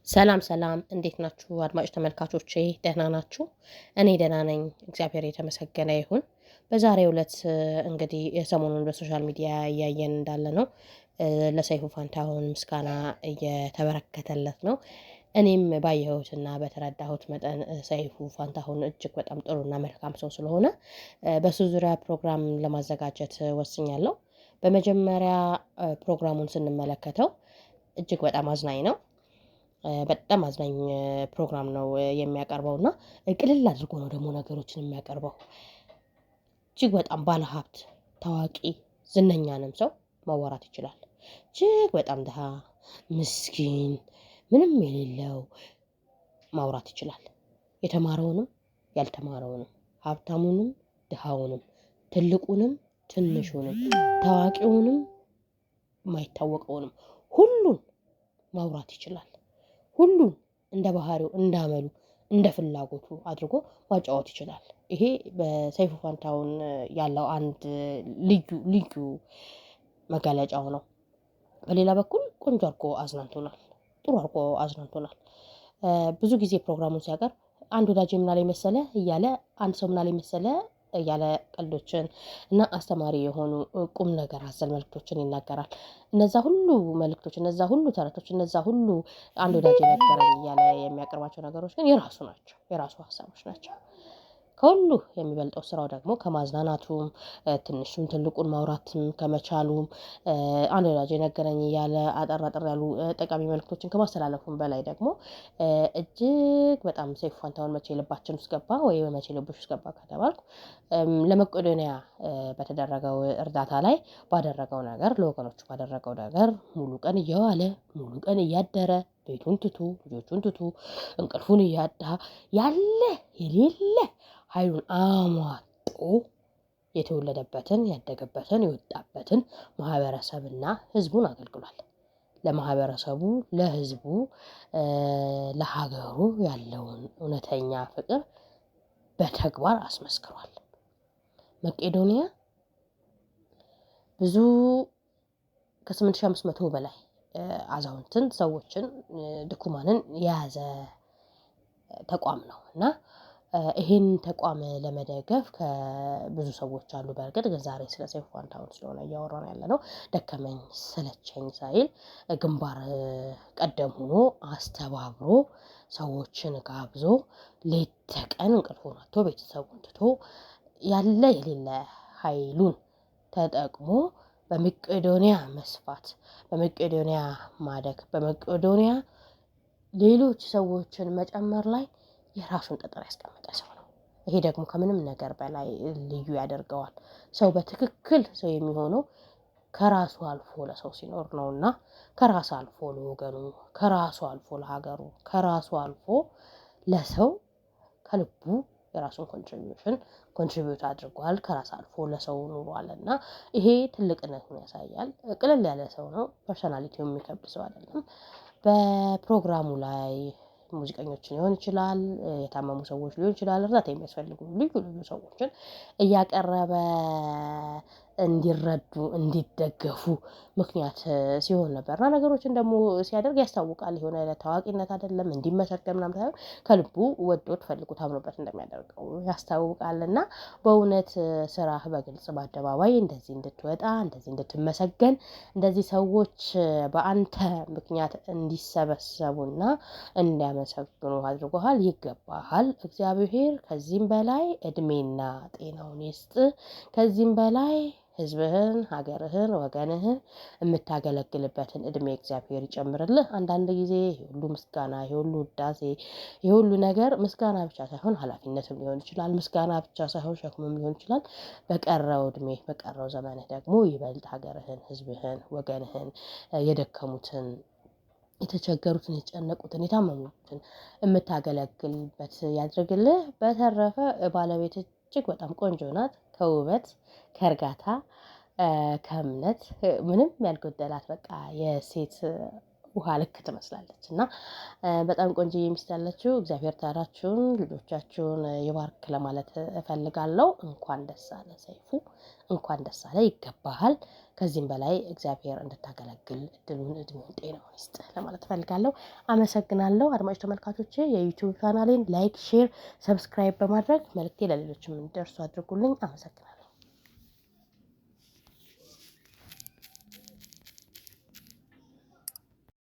ሰላም ሰላም፣ እንዴት ናችሁ አድማጭ ተመልካቾቼ? ደህና ናችሁ? እኔ ደህና ነኝ፣ እግዚአብሔር የተመሰገነ ይሁን። በዛሬው ዕለት እንግዲህ የሰሞኑን በ social media እያየን እንዳለ ነው ለሰይፉ ፋንታሁን ምስጋና እየተበረከተለት ነው። እኔም ባየሁትና በተረዳሁት መጠን ሰይፉ ፋንታሁን እጅግ በጣም ጥሩና መልካም ሰው ስለሆነ በሱ ዙሪያ ፕሮግራም ለማዘጋጀት ወስኛለሁ። በመጀመሪያ ፕሮግራሙን ስንመለከተው እጅግ በጣም አዝናኝ ነው። በጣም አዝናኝ ፕሮግራም ነው የሚያቀርበው እና ቅልል አድርጎ ነው ደግሞ ነገሮችን የሚያቀርበው። እጅግ በጣም ባለሀብት፣ ታዋቂ፣ ዝነኛንም ሰው ማዋራት ይችላል። እጅግ በጣም ድሃ፣ ምስኪን፣ ምንም የሌለው ማውራት ይችላል። የተማረውንም ያልተማረውንም፣ ሀብታሙንም ድሃውንም፣ ትልቁንም ትንሹንም፣ ታዋቂውንም የማይታወቀውንም ሁሉን ማውራት ይችላል። ሁሉን እንደ ባህሪው እንዳመሉ እንደ ፍላጎቱ አድርጎ ማጫወት ይችላል። ይሄ በሰይፉ ፋንታሁን ያለው አንድ ልዩ ልዩ መገለጫው ነው። በሌላ በኩል ቆንጆ አድርጎ አዝናንቶናል። ጥሩ አድርጎ አዝናንቶናል። ብዙ ጊዜ ፕሮግራሙን ሲያቀርብ አንድ ወዳጅ ምናለኝ መሰለ እያለ፣ አንድ ሰው ምናለኝ መሰለ እያለ ቀልዶችን እና አስተማሪ የሆኑ ቁም ነገር አዘል መልእክቶችን ይናገራል። እነዛ ሁሉ መልእክቶች፣ እነዛ ሁሉ ተረቶች፣ እነዛ ሁሉ አንድ ወዳጅ ነገረኝ እያለ የሚያቀርባቸው ነገሮች ግን የራሱ ናቸው፣ የራሱ ሀሳቦች ናቸው። ከሁሉ የሚበልጠው ስራው ደግሞ ከማዝናናቱም፣ ትንሹን ትልቁን ማውራትም ከመቻሉም፣ አንድ ወዳጅ የነገረኝ እያለ አጠር አጠር ያሉ ጠቃሚ መልእክቶችን ከማስተላለፉም በላይ ደግሞ እጅግ በጣም ሰይፉ ፋንታሁን መቼ ልባችን ውስጥ ገባ ወይ መቼ ልብሽ ውስጥ ገባ ከተባልኩ ለመቄዶንያ በተደረገው እርዳታ ላይ ባደረገው ነገር፣ ለወገኖቹ ባደረገው ነገር ሙሉ ቀን እየዋለ ሙሉ ቀን እያደረ ቤቱን ትቶ ልጆቹን ትቶ እንቅልፉን እያጣ ያለ የሌለ ኃይሉን አሟጦ የተወለደበትን፣ ያደገበትን፣ የወጣበትን ማህበረሰብና ህዝቡን አገልግሏል። ለማህበረሰቡ፣ ለህዝቡ፣ ለሀገሩ ያለውን እውነተኛ ፍቅር በተግባር አስመስክሯል። መቄዶንያ ብዙ ከ8500 በላይ አዛውንትን፣ ሰዎችን፣ ድኩማንን የያዘ ተቋም ነው እና ይሄን ተቋም ለመደገፍ ከብዙ ሰዎች አሉ። በእርግጥ ግን ዛሬ ስለ ሰይፉ ፋንታሁን ስለሆነ እያወራን ያለነው፣ ደከመኝ ሰለቸኝ ሳይል ግንባር ቀደም ሆኖ አስተባብሮ ሰዎችን ጋብዞ ሌት ተቀን እንቅልፉን አጥቶ ቤተሰቡን ትቶ ያለ የሌለ ኃይሉን ተጠቅሞ በመቄዶንያ መስፋት፣ በመቄዶንያ ማደግ፣ በመቄዶንያ ሌሎች ሰዎችን መጨመር ላይ የራሱን ጠጠር ያስቀመጠ ሰው ነው። ይሄ ደግሞ ከምንም ነገር በላይ ልዩ ያደርገዋል። ሰው በትክክል ሰው የሚሆነው ከራሱ አልፎ ለሰው ሲኖር ነውና ከራሱ አልፎ ለወገኑ፣ ከራሱ አልፎ ለሀገሩ፣ ከራሱ አልፎ ለሰው ከልቡ የራሱን contribution contribute አድርጓል። ከራስ አልፎ ለሰው ኑሯል እና ይሄ ትልቅነቱን ያሳያል። ቅልል ያለ ሰው ነው። Personality ው የሚከብድ ሰው አይደለም። በፕሮግራሙ ላይ ሙዚቀኞችን ሊሆን ይችላል፣ የታመሙ ሰዎች ሊሆን ይችላል፣ እርዳታ የሚያስፈልጉ ልዩ ልዩ ሰዎችን እያቀረበ እንዲረዱ እንዲደገፉ ምክንያት ሲሆን ነበር እና ነገሮችን ደግሞ ሲያደርግ ያስታውቃል። የሆነ ታዋቂነት አይደለም፣ እንዲመሰገን ምናምን ሳይሆን ከልቡ ወዶት ፈልጎት አምኖበት እንደሚያደርገው ያስታውቃል። እና በእውነት ስራህ በግልጽ በአደባባይ እንደዚህ እንድትወጣ፣ እንደዚህ እንድትመሰገን፣ እንደዚህ ሰዎች በአንተ ምክንያት እንዲሰበሰቡና እንዲያመሰግኑ አድርጎሃል። ይገባሃል። እግዚአብሔር ከዚህም በላይ እድሜና ጤናውን ይስጥ። ከዚህም በላይ ህዝብህን፣ ሀገርህን፣ ወገንህን የምታገለግልበትን እድሜ እግዚአብሔር ይጨምርልህ። አንዳንድ ጊዜ ይሄ ሁሉ ምስጋና፣ ይሄ ሁሉ ውዳሴ፣ ይሄ ሁሉ ነገር ምስጋና ብቻ ሳይሆን ኃላፊነትም ሊሆን ይችላል። ምስጋና ብቻ ሳይሆን ሸክምም ሊሆን ይችላል። በቀረው እድሜ በቀረው ዘመንህ ደግሞ ይበልጥ ሀገርህን፣ ህዝብህን፣ ወገንህን፣ የደከሙትን፣ የተቸገሩትን፣ የተጨነቁትን፣ የታመሙትን የምታገለግልበት ያድርግልህ። በተረፈ ባለቤት እጅግ በጣም ቆንጆ ናት። ከውበት፣ ከእርጋታ፣ ከእምነት ምንም ያልጎደላት በቃ የሴት ውሃ ልክ ትመስላለች እና በጣም ቆንጆ ሚስት ያለችው፣ እግዚአብሔር ትዳራችሁን ልጆቻችሁን ይባርክ ለማለት እፈልጋለሁ። እንኳን ደስ አለ ሰይፉ፣ እንኳን ደስ አለ፣ ይገባሃል። ከዚህም በላይ እግዚአብሔር እንድታገለግል እድሉን፣ እድሜውን፣ ጤናውን ይስጥ ለማለት እፈልጋለሁ። አመሰግናለሁ። አድማጭ ተመልካቾቼ የ YouTube ቻናሌን like፣ share፣ subscribe በማድረግ መልእክቴ ለሌሎችም እንዲደርሱ አድርጉልኝ። አመሰግናለሁ።